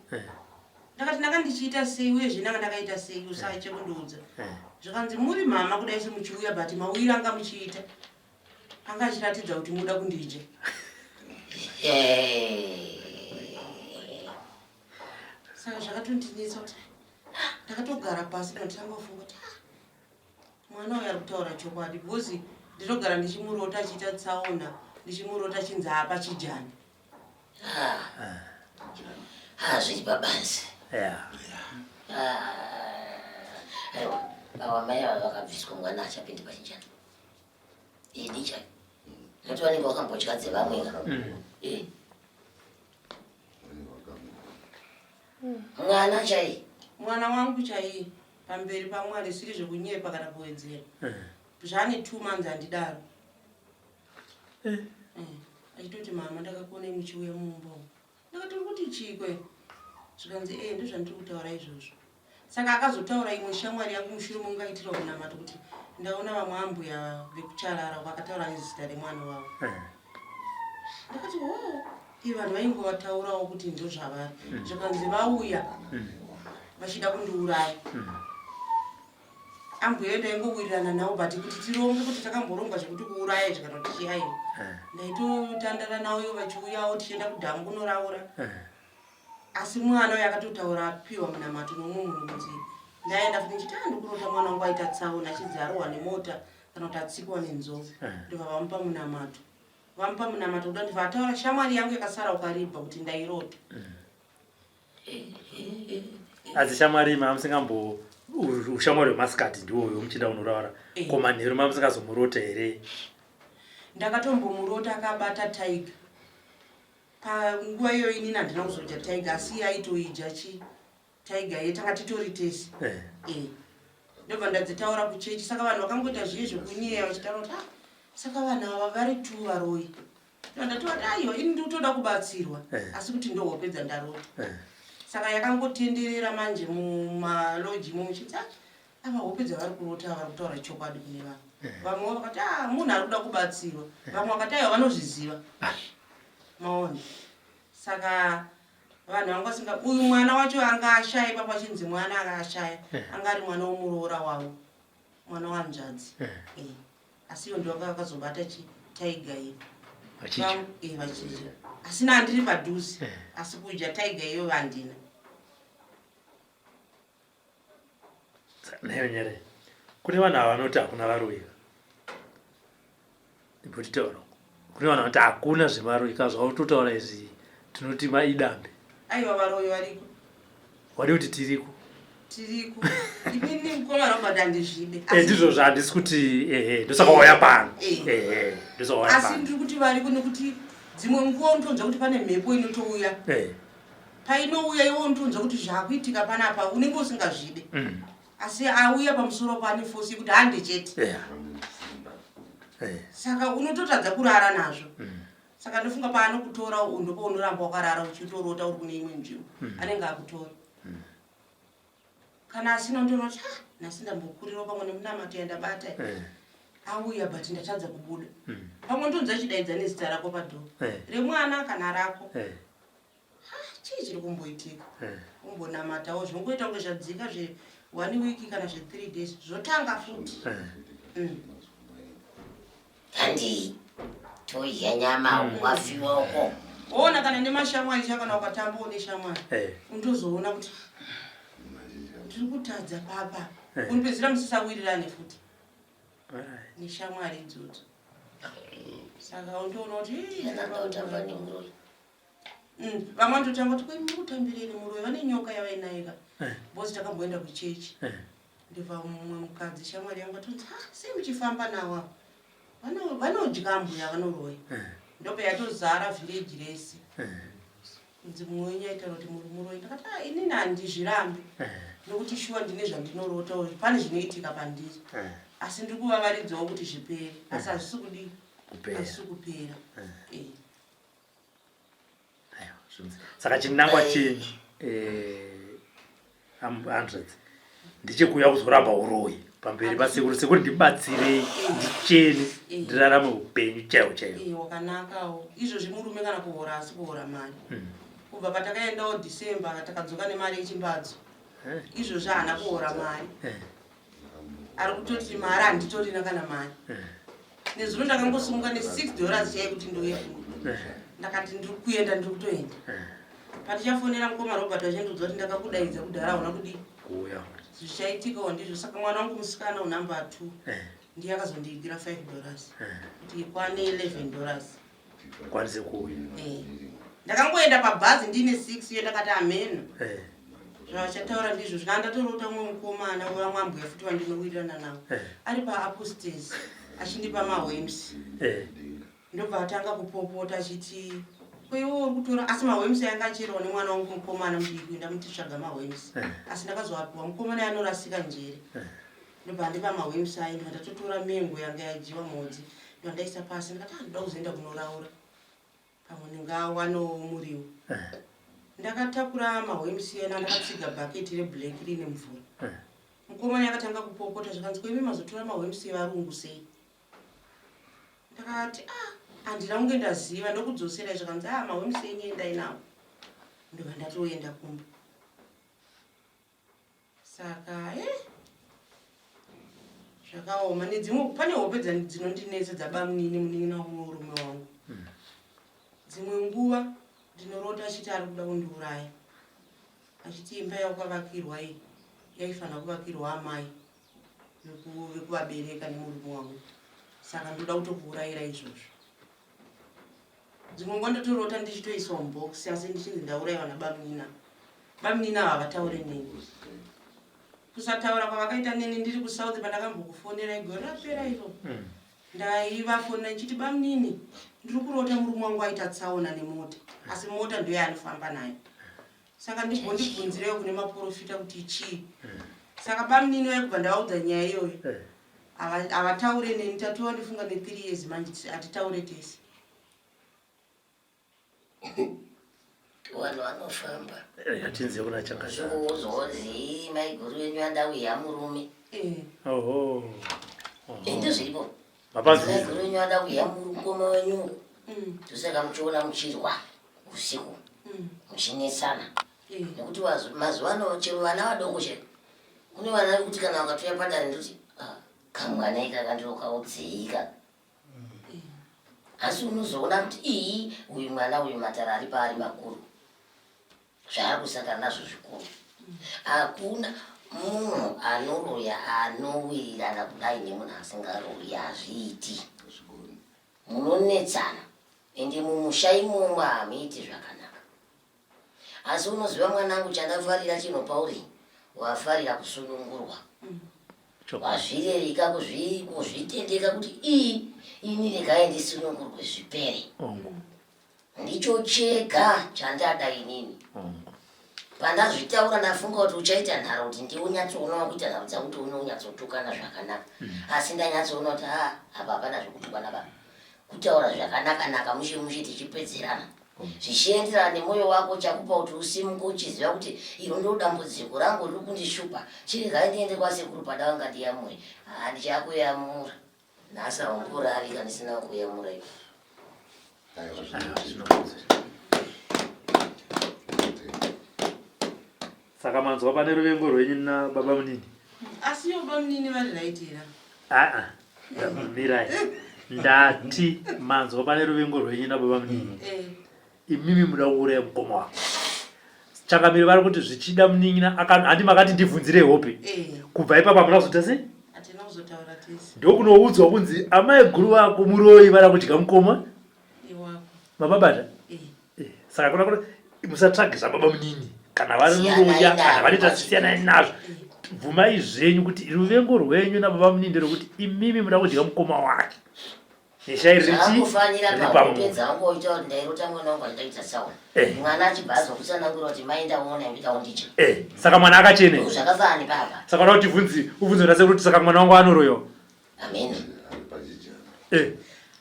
Ndakati ndanga ndichiita sei uyezve ndanga ndakaita sei usache kundiudza. Zvikanzi muri mama kudai semuchiuya but mauyiro anga muchiita. Anga achiratidza kuti muda kundidya. Saka zvakatondinetsa kuti ndakatogara pasi ndikatanga kufunga kuti mwana uyu ari kutaura chokwadi because ndinogara ndichimurota achiita tsaona ndichimurota achinzi apa chijani. Zviri pabanzi. Aiwa, ava mai ava vakabviswa mwana achapindi pachijani. Idi chai. Nekuti vanenge vakambodya dzevamwe ka. Mwana chai. Mwana wangu chai pamberi paMwari siri zvekunyepa kana kuwedzera. Zvane 2 months handidaro. Achitoti mama ndakakuonai muchiuya mumba umu. Ndakati uri kuti chii kwe? Zvikanzi ndozvandiri kutaura izvozvo. Saka akazotaura imwe shamwari yangu mushure mokunge aitirwa munamato kuti ndaona vamwe ambuya vekucharara vakataura nezita remwana wavo. Ndakati hoo, ivo vanhu vaingovataurawo kuti ndozvavari. Zvikanzi vauya vachida kundiuraya. Ambuya ndaingowirirana navo but kuti tironge kuti takamboronga zvekuti kuuraya izvi kana kuti chiaiwa. Ndaitotandara navo ivo vachiuyawo tichienda kudhamu kunoraura. Asi mwana uyu akatotaura apiwa munamato nomumwe munhu kunzi ndaenda futi ndichiti ndikurota mwana wangu aita tsaona achinzi arohwa nemota kana kuti atsikwa nenzou. Ndobva vamupa munamato. Vamupa munamato kuda ndibva ataura shamwari yangu yakasara ukaribva kuti ndairota. Asi shamwari imi hamusingambo ushamwari hwemasikati ndiwo uyo muchienda kunoraura. Ko manheru mamusingazomurota here? Ndakatombomurota akabata tiger. Panguva iyoyo inini handina kuzodya tiger asi iye aitoidya chi tiger iye tanga titori tese. Ndobva ndadzitaura kuchechi saka vanhu vakangoita zviye zvekunyeya vachitaura kuti saka vanhu ava vari 2 varoyi. Ndati aiwa ini ndikutoda kubatsirwa asi kuti ndohope dzandarota. Saka yakangotenderera manje mumaloji imomo muchiti ava hope dzavari kurota vari kutaura chokwadi kune vanhu. Vamwe vakati munhu ari kuda kubatsirwa. Vamwe vakati aiwa vanozviziva. Maona. Saka vanhu vanga vasinga uyu mwana wacho anga ashaya ipapo achinzi mwana anga ashaya anga ari mwana womuroora wavo mwana wanzvadzi. Asi iyo ndiwo anga akazobata chi tiger iyi. Vachidya. Vachidya. Asina andiri padhuze eh. Asi kudya taiga iyo handina. Nayo nyere kune vanhu ava vanoti hakuna varoyi imbotitaura kune vanhu vanoti hakuna zvemaroyi ka zvautotaura izvi tinoti maidambe. Aiwa varoyi variko. Wadi kuti tiriko? Tiriko. Inini mukoma Robert handizvide. Eh, ndizvo zvandisi kuti ehe ndosaka wauya pano. Eh. Ehe ndosaka wauya pano. Asi ndiri kuti variko nekuti dzimwe nguva unotonzwa kuti pane mhepo inotouya. Eh. Painouya iwe unotonzwa kuti zvakuitika panapa unenge usingazvide. Asi auya pamusoro pane force yekuti hande chete. Yeah. Eh. Saka unototadza kurara nazvo. Saka ndofunga paanokutora ndopaunoramba wakarara uchitorota uri kune imwe nzvimbo. Anenge akutora. Kana asina unotoona kuti ah, nhasi ndambokurirwa pamwe nemunamato yandabata. Eh. Auya but ndatadza kubuda. Pamwe ndonzi achidaidza nezita rako padhoo. Eh. Remwana kana rako. Eh. Ah, chii chiri kumboitika? Eh. Kumbonamatawo zvinongoita kunge zvadzika zve one week kana zve 3 days zvotanga futi. Eh. Handii todya nyama wafiwa uko. Woona kana nemashamwari cha kana ukatambawo neshamwari Eh. unotozoona kuti ndiri kutadza papa. Eh. Unopedzisira musisawirirane futi Alright. neshamwari idzodzo. Saka unotoona kuti "Ii, Kana ndotamba nemuroyi. Vamwe vanototanga kuti koi muri kutambirei nemuroyi vane nyoka yavainayo ka. Eh. Because takamboenda kuchechi. Eh. Ndibva mumwe mukadzi shamwari yangu atonzi ah, sei muchifamba nawo ava? Vanodya mbuya vanoroya. Eh. Ndopa yatozara village rese. Eh. Kunzi mumwe wenyu aitaura kuti muri muroyi. Ndakati ah, inini handizvirambi. Eh. Nokuti shuwa ndine zvandinorotawo pane zvinoitika pandiri. Eh. Asi ndiri kuvavaridzawo kuti zvipere. Asi hazvisi kudii? Kupera. Hazvisi kupera. Eh. Eh. Aiwa, zvinzi. Saka chinangwa chenyu hundreds ndechekuuya kuzoramba uroyi pamberi pasekuru. Sekuru ndibatsirei ndichene ndirarame upenyu chaiwo chaiwo. Eh, wakanakawo izvozvi murume kana kuhora asi kuhora mari. Kubva patakaendawo December takadzoka nemari yechimbadzo. Eh. Izvozvi haana kuhora mari. Eh. Ari kutoti mari handitorina kana mari. Eh. Nezuro ndakangosimuka ne 6 dollars chaiyo kuti ndiuye kuno. Eh. Ndakati ndiri kuenda ndiri kutoenda. Eh. Patichafonera mukoma Robert vachindiudza kuti ndakakudaidza kudhara hauna kudii. Kuuya. Zvichaitikawo ndizvo saka mwana wangu musikana unumber 2 Eh. ndiye akazondiigira 5 dollars Eh. kuti ikwane 11 dollars. Kwanise kuuya. Eh. Ndakangoenda pabhazi ndine 6 iyo ndakati ameno. Eh. Zvavachataura ndizvo zvika ndatorota mumwe mukomana vamwe ambuya futi vandinowirirana navo. Eh. Ari paupstairs achindipa mahwemsi. Eh. Ndobva atanga kupopota achiti koiwe uri kutora asi mahwemsi anga achierawo nemwana wangu mukomana mudiki ndamuti tsvaga mahwemsi. Eh. Asi ndakazoapiwa mukomana anorasika njere. Eh. Ndobva andipa mahwemsi ayo ndobva ndatotora mengo yanga yadyiwa mhodzi ndobva ndaisa pasi ndikati ah ndoda kuzoenda kunoraura pamwe ndingawanawo muriwo. Eh. Ndakatakura mahwemsi ena ndakatsiga bhaketi reblack rine mvura. Eh. Mukomana akatanga kupopota zvikanzi koimi mazotora mahwemsi evarungu sei? Ndakati ah handina kunge ndaziva ndokudzosera zvikanzi ah mahwemsi enyu endai nawo. Ndobva ndatoenda kumba. Saka eh zvakaoma nedzimwe pane hope dzinondinetsa dzabamunini munin'ina wemurume wangu. Dzimwe nguva ndinorota achiti ari kuda kundiuraya. Achiti imba yakwakavakirwa iyi yaifanira kuvakirwa amai vekuvabereka nemurume wangu. Saka ndoda kutokuurayira izvozvo. Dzimwe nguva ndotorota ndichitoiswa mubox asi ndichinzi ndaurayiwa nabamunini ava. Bamunini ava havataure neni. Kusataura kwavakaita neni ndiri kuSouth pandakambokufonera gore rapera iro. Ndaivafonera ndichiti bamunini ndiri kurota murume wangu aita tsaona nemota asi mota ndiyo yaanofamba nayo. Saka ndimbondibvunzirewo kune maporofita kuti chii. Saka bamunini vaye kubva ndavaudza nyaya iyoyo. Eh. Havataure neni tatova ndifunga ne 3 years manje hatitaure tese. Vanhu vanofamba. Eh, hatinzi kuna chakashata. Zvozonzi maiguru venyu andauya murume. Eh. Oho. Eh, ndozviripo. Mapanzi. Maiguru venyu andauya mukoma wenyu. Ndosaka muchiona muchirwa usiku. Muchinetsana. Eh. Nekuti mazuva ano chero vana vadoko chero. Kune vana vekuti kana vakatouya padare ndoti ah, kamwana ikaka ndokaudzika. Asi unozoona kuti ii uyu mwana uyu matara ari paari makuru. Zvaari kusangana nazvo zvikuru. Hakuna munhu anoroya anowirirana kudai nemunhu asingaroyi hazviiti. Munonetsana ende mumusha imomo hamuiti zvakanaka. Asi unoziva mwanangu chandafarira chino pauri wafarira kusunungurwa. Wazvirereka kuzvitendeka kuti ii ini regai ndisunungurwe zvipere. Ndicho chega chandada inini. Pandazvitaura ndafunga kuti uchaita nharo kuti ndiwe unyatsoonawo kuita nharo dzako kuti une unyatsotukana zvakanaka. Asi ndanyatsoona kuti ha apa hapana zvekutukana ba. Kutaura zvakanaka naka mushe mushe tichipedzerana. Zvichienderana nemwoyo wako chakupa kuti usimuke uchiziva kuti iro ndo dambudziko rangu riri kundishupa. Chiregai ndiende kwasekuru pada vangandiyamure. Ha ndichakuyamura. Nhasi haumborari kana ndisina kukuyamura iwe. Saka manzwa pane ruvengo rwenyu nababa munini? Asi ivo bamunini vari right here? Aa, mirai. Ndati manzwa pane ruvengo rwenyu nababa munini. Eh. Imimi muda kuuraya mukoma wako. Changamire vari kuti zvichida munin'ina handi makati ndibvunzire hope. Eh. Kubva ipapa hamuna kuzoita sei? Hatina kuzotaura tese. Ndokunoudzwa kunzi amai guru vako muroyi vada kudya mukoma. Iwako. Mababata? Eh. Eh, saka kuna kuna musatsvage zvababa munini kana vanoroya kana vanoita siyanai nazvo. Bvumai zvenyu kuti ruvengo rwenyu nababa munini nderwekuti imimi muda kudya mukoma wake. Neshai riri chii? Zvakufanira Riri pahope pamunhu. dzangoita kuti ndairota mwana wangu achida kuita tsaona. Eh. Mwana achibva azokutsanangura kuti mai ndaona ndida undidya. Eh, saka mwana akachena. Zvakafanana nepapa. Saka unoda kuti bvunzi ubvunze na sekuru kuti saka mwana wangu anoroyiwa. Amen. Eh.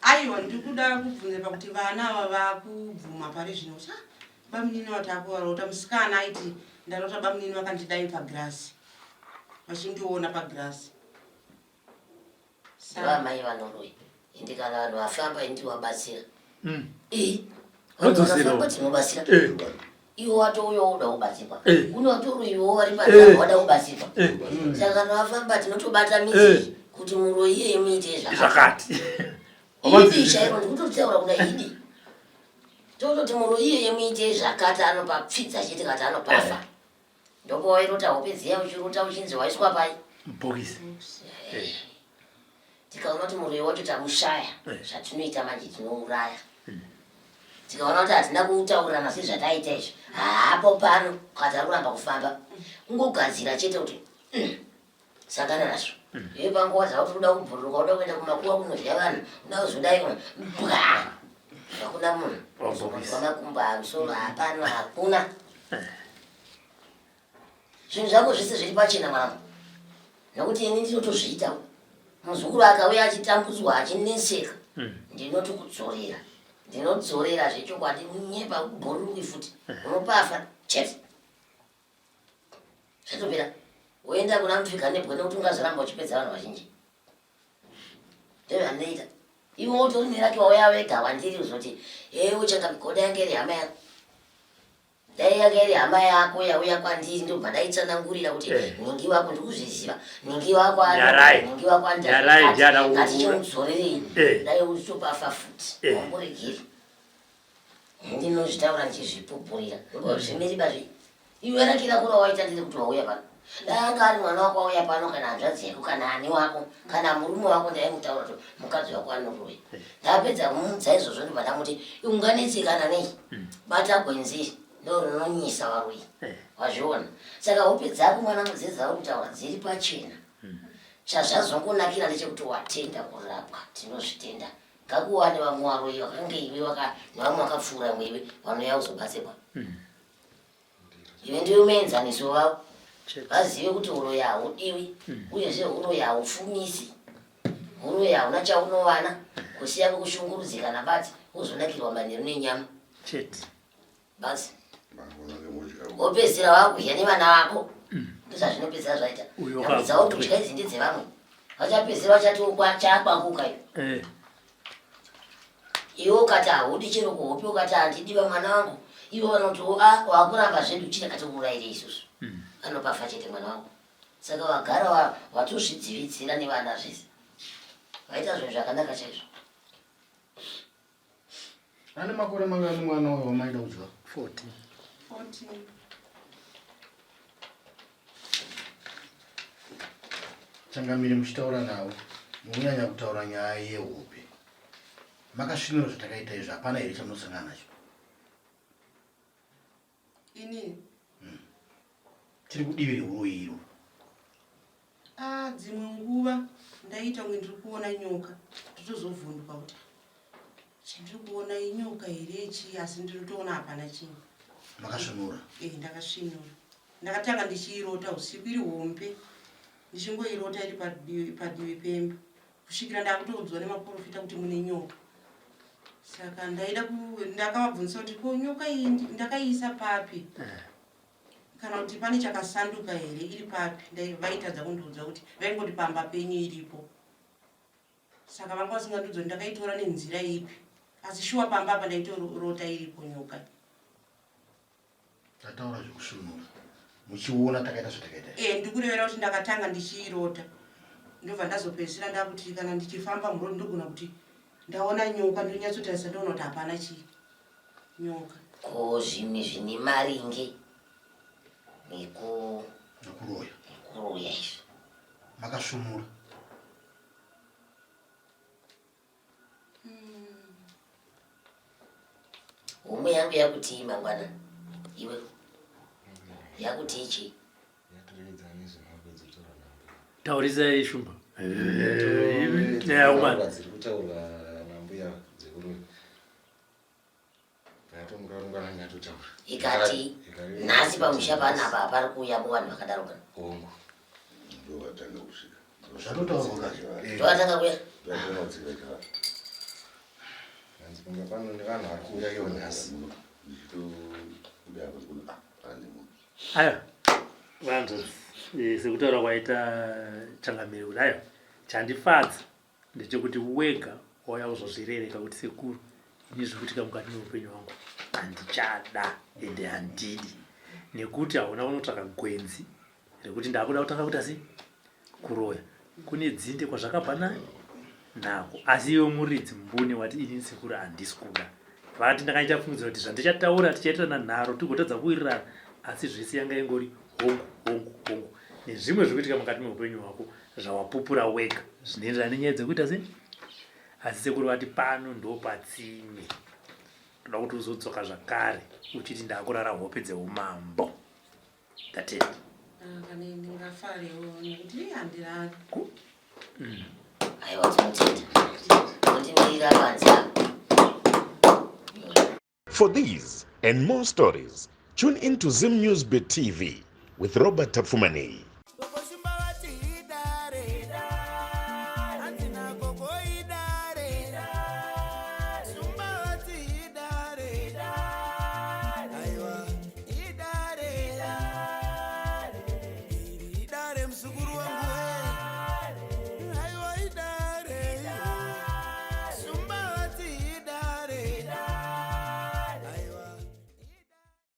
Aiwa ndikuda kubvunza pakuti vana ava vakubvuma pari zvino kuti ah, bamunini vatakuvarota musikana aiti ndarota bamunini vakandidai pagirasi vachindiona pagirasi. Ndovamai vanoroya ende kana vanhu vafamba ini ndinovabatsira. Eh, Vanhu vanhu vakafamba tinobatsira. Eh. Iwe watouya woda kubatsirwa. Eh. Kune watoroyiwawo vari Eh. panzanga wada kubatsirwa. Eh. Saka kana vafamba tinotobata midzi Eh. kuti muroyi iyeye muite zvakati. Zvakati. Idi chairo ndikutotaura kuda idi. Tototi muroyi iyeye muite zvakati anopapfidza chete kati anopafa. Eh. Ndopawairota hope dziya uchirota uchinzi waiswa pai? Bhokisi. Eh. Tikaona kuti muroyi wacho tamushaya, Eh. zvatinoita manje tinouraya. Tikaona kuti hatina kutaurirana sezvataita izvi, haapo pano kana tari kuramba kufamba. Kungogadzira chete kuti sangana nazvo. Iwe panguva dzauti uda kubhururuka, uda kuenda kumakuva kunodya vanhu, uda kuzodai bwa. Hakuna munhu. Wabhokisi. Wamakumbo amusoro hapano hakuna. Zvinhu zvako zvese zviri pachena mwanangu. Nokuti ini ndinotozviita. Muzukuru akauya achitambudzwa achineseka. Ndinoti kudzorera. Ndinodzorera zvechokwadi unyepa kubhururukwi futi. Unopafa chete. Zvatopera. Woenda kuna mupfiga nebwe nekuti ungazoramba uchipedza vanhu vazhinji. Ndozvandinoita. Iwe utori neraki wauya wega wandiri uzoti hewe uchangagoda yange iri hama yako. Dai yanga iri hama yako yauya kwandiri ndobva ndaitsanangurira kuti Eh. nhingi wako ndikuzviziva nhingi wako ano- Nyarai. nhingi wako anoita Nyarai, zvakati, ndiana kukuura. ngatichimudzorerei Eh. dai utopafa futi Eh. wamboregeri ndinozvitaura ndichizvipupurira zvimiri bazvi iwe rakira kura waita ndiri kuti wauya pano dai anga ari mwana wako wauya pano kana hanzvadzi yako kana ani wako kana murume wako ndaimutaura kuti mukadzi wako anoroya ndapedza kumudza izvozvo ndobva ndamuti unganetsekana nei bata gwenzi ndo rinonyisa varoyi wazviona saka hope dzako mwanangu dzedzauri kutaura dziri pachena chazvazongonakira ndechekuti watenda kurapwa tinozvitenda ngakuwane vamwe varoyi vakange iwe nevamwe vakapfuura iwe vanouya kuzobatsirwa Iwe ndiwe muenzaniso wavo vazive kuti uroyi haudiwi uyezve uroyi haupfumisi uroyi hauna chaunowana kusiya kwekushungurudzikana badzi wozonakirwa manheru nenyama chete basi wopedzisira wakudya nevana vako ndozvazvinopedzisira zvaita Uyo nyama dzauri kabutwe. kudya idzi ndedzevamwe vachapedzisira vachati chakwakuka iyo Eh. Iwe ukati haudi chero kuhope ukati handidi vamwana wangu ivo vanoti a wakuramba zvedu chii akatokuuraire isusu anopafa chete mwana wangu saka wagara watozvidzividzira nevana zvese vaita zvinhu zvakanaka chaizvo. Ane makore mangani mwana uyo wamaida kudya? 14. 14. Changamire muchitaura navo mukunyanya kutaura nyaya yehope. Makasvinura zvatakaita izvi hapana here chamunosangana nacho? Inini? Tiri kudivi rehuroyi iro. Ah, dzimwe nguva ndaiita kunge ndiri kuona nyoka ndotozovhunduka kuti chandiri kuona inyoka here chii asi ndinotoona hapana chinhu. Makasvinura? Eh, ndakasvinura. Ndakatanga ndichiirota usiku iri hombe ndichingoirota iri padivi pemba kusvikira ndakutoudzwa nemaprofita kuti mune nyoka. Saka ndaida ndakavabvunzisa kuti ko nyoka iyi ndakaiisa papi? Kana kuti pane chakasanduka here iri papi? Vaitadza kundiudza kuti vaingoti pamba penyu iripo. Saka vanga vasingandiudza kuti ndakaitora nenzira ipi. Asi shuwa pamba apa ndaitorota iripo nyoka. Tataura zvekusvinura muchiona takaita zvatakaita. Eh, ndikurevera kuti ndakatanga ndichiirota. Ndobva ndazopedzisira ndakuti kana ndichifamba muroad ndogona kuti ndaona nyoka ndonyatsotarisa ndoona kuti hapana chii nyoka. Ko zvimwe zvine maringe nekuroya nekuroya izvi makasvumura. Homwe yangu yakutii mangwana iwe yakutii chii? Taurisai shumba. Dziri kutaurwa nambuya dzekuroyi. Ikati nhasi pamusha panapa pari kuuya vanhu vakadaro kana. Hongu. Ndovatanga kusvika. Zvatotaurwa kare. Ndovatanga kuuya. Ndovatanga kutsika chivanhu. Hanzi kunge pano nevanhu vari kuuya ivo nhasi. Ndichitobuda apa kuno ah pane munhu. Aya vanhu sekutaura kwaita changamire kuti ayo chandifadza ndechekuti wega wauya kuzozvirereka kuti sekuru ini zvikuitika mukati meupenyu hwangu handichada ende handidi nekuti hauna kunotsvaka gwenzi rekuti ndakuda kutanga kuita sei kuroya kune dzinde kwazvakabva nani nako asi iwe muridzi mbune wati ini sekuru handisi kuda vati ndakaita fungidzira kuti zvandichataura tichaitirana nharo tigotadza kuwirirana asi zvese yanga ingori hongu hongu hongu nezvimwe zvikuitika mukati meupenyu hwako zvawapupura wega zvinoenderana nenyaya dzekuita sei asi sekuru vati pano ndopatsime ndoda kuti uzodzoka zvakare uchiti ndakurara hope dzeumambo ndatenda. Ah, kana ndingafarewo nekuti handirari. Aiwa tinotenda. Tinondimirira panze apa. For these and more stories, tune in to Zim News Bit TV with Robert Tafumani.